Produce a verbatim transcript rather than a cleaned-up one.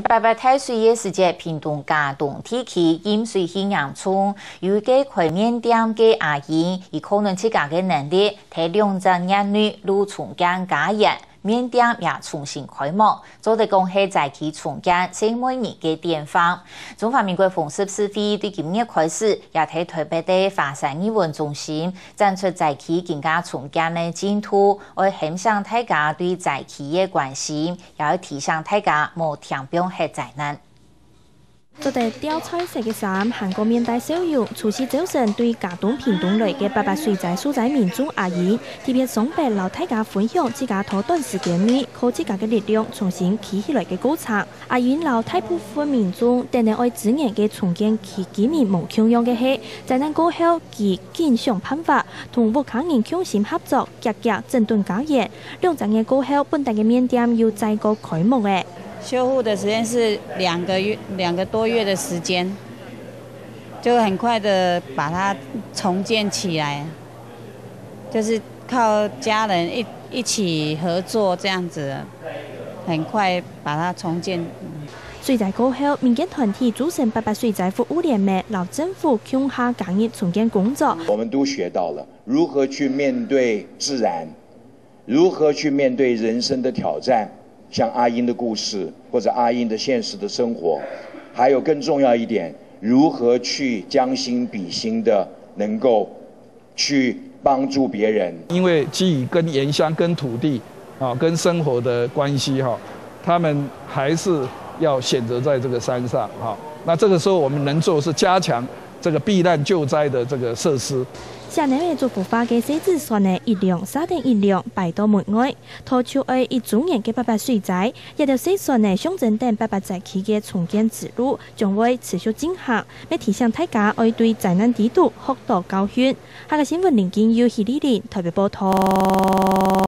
八八大水个時節，屏東佳冬地區淹水盡嚴重，有一個開麵店个阿英，佢靠等自家个能力，在兩隻月內就重建家園，麵店也重新開幕，做得講係災區重建細妹人个典範。中華民國紅十字會對今年開始，也在台北个華山藝文中心展出災區經過重建个進度，愛喊醒大家對災區个關心，也愛提醒大家莫聽放核災難。 著得吊彩色个衫，還過面帶笑容，出世朝晨對佳冬屏東來个八八水災受災民眾阿英，特別上北摎大家分享自家在短時間內靠自家个力量重新起起來个過程。阿英摎大部分民眾等等愛支援个重建區居民無共樣个係，災難過後，佢緊想辦法，同屋下人共心合作，遽遽整頓家園。兩隻月過後，本旦个麵店又再過開幕了。 修復的時間是兩個月，兩個多月的時間，就很快的把它重建起來，就是靠家人一，一起合作這樣子，很快把它重建。水災過後，民間團體組成八八水災服務聯盟，摎政府共下加入重建工作。我們都學到了如何去面對自然， 如何去面對人生的挑戰，像阿英的故事，或者阿英的現實的生活，還有更重要一點，如何去將心比心的能夠去幫助別人。因為基於跟原鄉、跟土地啊、跟生活的關係哈，他們還是要選擇在這個山上哈。那這個時候我們能做是加強這個避難救災的這個設施。 寫尞仔祝福話个細子船仔一輛續等一輛排到門外，在舊年一週年个八八水災，這條細船仔象徵等八八災區个重建之路，將會持續進行，也提醒大家愛對災難裡肚學到教訓。下個新聞，林金佑、許麗玲，台北報導。